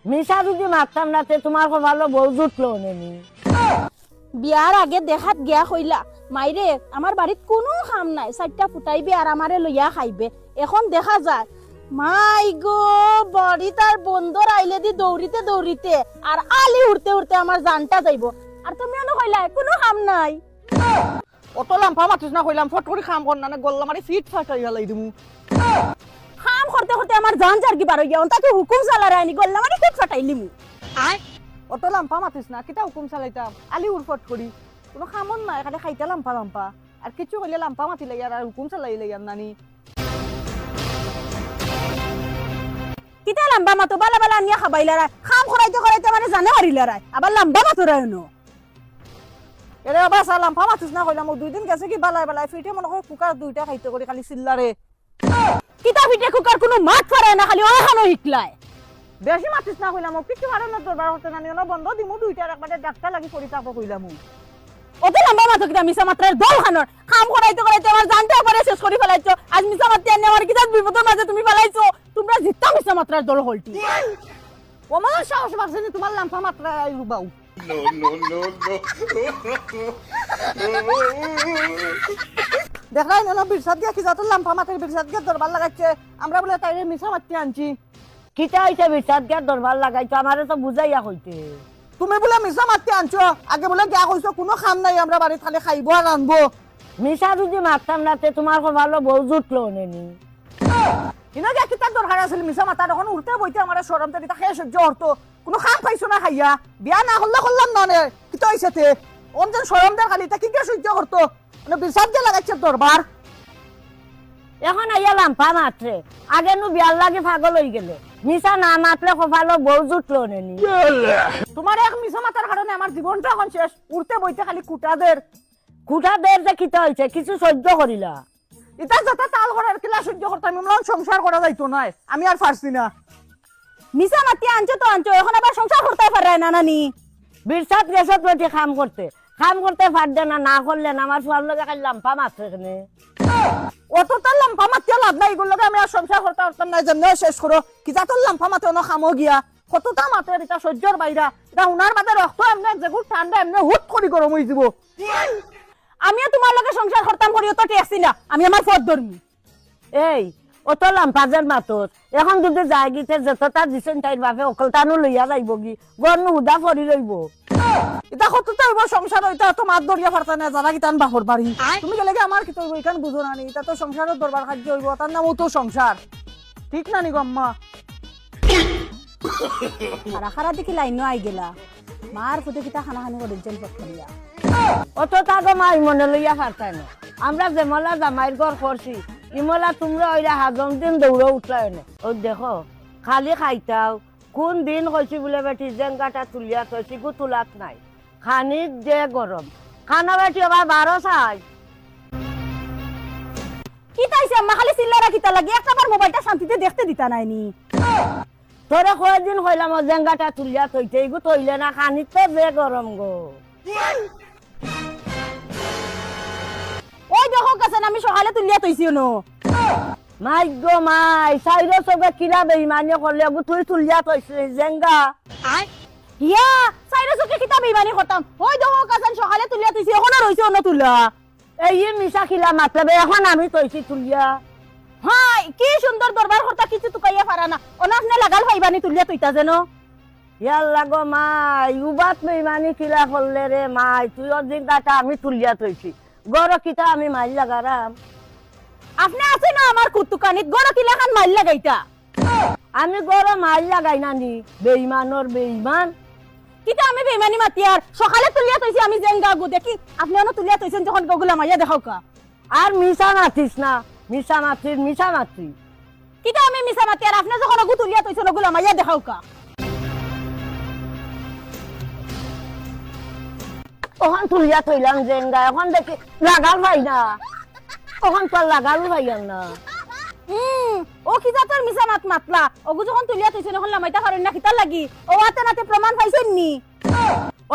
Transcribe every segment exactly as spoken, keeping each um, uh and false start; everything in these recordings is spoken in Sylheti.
মিছা যুদি মাততাম না, তে তুমার কপালো বউ জুটলো অনে নি। বিয়ার আগে দেখাত গিয়া কইলা, "মাইরে, আমার বাড়িত কুনু কাম নাই, চাইরটা ফুটাইবে আর আমারে লইয়া খাইবে।" এখন দেখা যায়, মাই গো, বাড়িত আর বন্দর আইলেদি দৌড়িতে দৌড়িতে আর আলি উড়তে উড়তে আমার জানটা যাইবো। আর তুমি অনো কইলায়, "কুনু কাম নাই।" অত লাম্পা মাতিস না কইলাম, ফট করি কাম কর, নানে গল্লা মারি ফিট ফাটাই ফালাই দিমু। কাম করতে করতে আমার জান যারগি বার অইয়া, অন্তা তুই হুকুম চালার আইনি, গল্লা মারি ফিট ফাটাইলিমু। অত লাম্পা মাতিস না, কিতা হুকুম চালাইতাম? আলি উড় ফট করি। কুনু কামর নাই, খালি খাইতা লাম্পা লাম্পা। আর কিচ্ছু কইলে লাম্পা মাতিলাইয়ার আর হুকুম চালাইলাইয়ার নানি। কিতা লাম্বা মাতো, বালা বালা আনিয়া খাবাইলারায়, কাম করাইতে করাইতে মানে জানে মারিলারায়, আবার লাম্বা মাতরায় অনো। এরে বাবা, চা লাম্পা মাতিস না কইলাম, অউ দুইদিন গেছে কি বালায় বালায়, ফিটে মনো কয় কুকার দুইটা খাইতে করি খালি চিল্লারে। কিতা ফিটে কুকার কুনু মাত ফারে না, খালি অখানো হিকলায়। বেশি মাতিস না কইলাম, অউ কিচ্ছু ফারে না দরবার করতে নানি, অনো বন্ধ দিমু দুইটার একবারে ডাক্তার লাগি পড়ি থাকো কইলাম। অত লাম্বা মাতো কিতা, মিছা মাতরার দল খানোর। কাম করাইতে করাইতে আমার জানটা একবারে শেষ করি ফালাইছো, আজ মিছা মাতি আনি আমার কিতা বিপদর মাঝে তুমি ফালাইছো। তুমরা জিত্তা মিছা মাতরার দল হকলটি। ও মা, সাহস বাড়ছে নি তুমার লাম্পা মাতরায় আই রুবাও। No, no, no, no. দেখরায় না, বিরসাত গিয়া কি জাতর লাম্পা মাতের, বিরসাত গিয়া দরবার লাগাইছে। আমরা বুলে তাইরে মিছা মাতি আনছি। কিতা অইছে বিরসাত গিয়া দরবার লাগাইছো? আমারে তো বুঝাইয়া কইতে। তুমি বুলে মিছা মাতি আনছো, আগে বুলে গিয়া কইছো কুনু কাম নাই, আমরা বাড়িত খালি খাইবো আর রানবো। মিছা যুদি মাততাম না, তে তুমার কপালো বউ জুটলো অনে নি। ইনো গিয়া কিতার দরকার আছিল মিছা মাতার? অখন উড়তে বইতে আমারে শরম তে কিতা কে সহ্য করতো? কুনু কাম পাইছো না খাইয়া? বিয়া না করলে করলাম না নে, কিতা অইছে তে? অন যেন শরম দের খালি, ইতা কিগিয়ে সহ্য করতো? মানে বিরসাত গিয়া লাগাইছে দরবার। এখন আইয়া লাম্পা মাতরে, আগে নু বিয়ার লাগি পাগল অইগেলে। মিছা না মাতলে কপালো বউ জুটলো অনে নি। তুমার এক মিছা মাতার কারণে আমার জীবনটা এখন শেষ। উড়তে বইতে খালি খুটা দের। খুটা দের যে কিতা অইছে, কিছু সহ্য করিলা। ইতা যত তাল করার কিলা সহ্য করতাম, এমন সংসার করা যাইতো নায়, আমি আর পারছি না। মিছা মাতি আনছো তো আনছো, এখন আবার সংসার করতে পাররায় না নানি। বিরসাত গেছত বেটি কাম করতে, কাম করতে পারদে না, না করলে না, আমার ফুয়ার লগে খালি লাম্পা মাতরে কেনে। অত তার লাম্পা মাতিয়া লাভ নাই, ইগুর লগে আমি আর সংসার করতে পারতাম না, যেমনে শেষ করো। কি জাতর লাম্পা মাতে অনো কামো গিয়া, কততা মাতে ইতা সহ্যর বাইরা, ইতা হুনার বাদে রক্ত এমনে যেগু ঠান্ডা এমনে হুট করি গরম অইযিবো। আমিও তুমার লগে সংসার করতাম করি, অত টেকছি না, আমি আমার পথ ধরমু। এই, অত লাম্পা যেন মাতর, এখন যুদি যায়গি তে যততা দিছইন তাইর বাপে হকলতা নু লইয়া যাইবোগি, ঘর নু হুদা পড়ি রইবো। ইতা কততা অইবো সংসার, ইতা অত মাত ধরিয়া পারতা না, যারা কিতান বাপর বাড়ি। তুমি গেলেগি আমার কিতা অইবো, ইখান বুঝো না নি, ইতা তো সংসারর দরবার কার্য অইবো, তার নামও তো সংসার। ঠিক না নি গো আম্মা? খারা খারা দেখি লাইনও আইগেলা। মার ফুতে কিতা কানাকানি করির যেন ফট করিয়া। অত তাগো মাই মনে লইয়া পারতায় না। আমরা যেমলা জামাইর ঘর করছি, ইমলা তুমরা অইরা হাজং দিন দৌড়ো উঠলায় না। অউ দেখো, খালি খাইতাও। কুন দিন কইছি বুলে বেটি জেঙ্গাটা তুলিয়া থইছি, ইগু তুলাত নাই। খানিত যে গরম। খানা বেটি আবার বারো চাই। কিতা অইছে আম্মা, খালি চিল্লারা কিতা লাগি? একটা বার মোবাইলটা শান্তিতে দেখতে দিতা নায় নি। তোরে কয়দিন কইলাম অউ জেঙ্গাটা তুলিয়া থইতে, ইগু থইলে না, খানিত তো যে গরম গো। ওই দেখো কাছেন, আমি সকালে তুলিয়া থইছি অনো। মাই গো মাই, চাইরো চউখে কিলা বেইমানি করলে, অগু তুই তুলিয়া থইছলি জেঙ্গা। ইয়া, চাইরো চউখে কিতা বেইমানি করতাম? ওই দেখো কাছেন, সকালে তুলিয়া থইছি, অখনো রইছে অনো তুলা। এই, ই মিছা কিলা মাতলে বে, এখন আমি থইছি তুলিয়া। হায়, কি সুন্দর দরবার করতা, কিছু তুকাইয়া পারা না। অনো আপনে লাগাল পাইবা নি তুলিয়া থইতা যেন। ইয়াল্লা গো মাই, উবাত বেইমানি কিলা করলে রে মাই, তুই অর জেঙ্গাটা আমি তুলিয়া থইছি। ঘরো কিতা আমি মাইর লাগারাম? আপনে আছে না আমার কুত্তুকানিত, ঘরো কিলাখান মাইর লাগাইতা? আমি ঘরো মাইর লাগাই না নি, বেইমানর বেইমান। কিতা আমি বেইমানি মাতিয়ার? সকালে তুলিয়া থইছি আমি জেঙ্গা গু, দেখি আপনে অনো তুলিয়া থইছইন যখন অগু লামাইয়া দেখাউক্কা। আর মিছা মাতিস না, মিছা মাতির, মিছা মাতি। কিতা আমি মিছা মাতিয়ার? আপনে যখন অগু তুলিয়া থইছইন অগু লামাইয়া দেখাউক্কা। অখন তুলিয়া থইলাম জেঙ্গা, অখন দেখি লাগাল পাই না। অখন তো আর লাগাল পাইয়ার না। হুম, অউ কি জাতর মিছা মাত মাতলা? অগু যখন তুলিয়া থইছইন অখন লামাইতা পারইন না কিতার লাগি? অউ আতে নাতে প্রমাণ পাইছইন নি?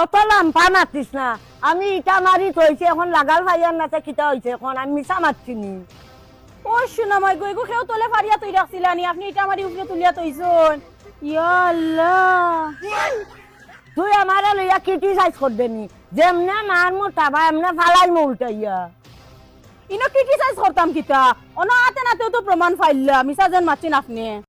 অত লাম্পা মাতিস না। আমি ইটা মারি থইছি, অখন লাগাল পাইয়ার না, তে কিতা অইছে অখন? আমি মিছা মাতছি নি। ও সোনা মাই গো, ইগু কেউ তলে ফারিয়া থই রাখছিলা নি? আপনে ইটা মারি উপরে তুলিয়া থইছইন। ইয়া আল্লাহ। তুই আমারে লইয়া criticize করবে নি? যেমনে মারমু তাবা এমনে ফালাইমু উল্টাইয়া। ইনো criticize করতাম কিতা? অনো আতে নাতেও তো প্রমাণ পাইলা, মিছা যেন মাতছইন আপনে।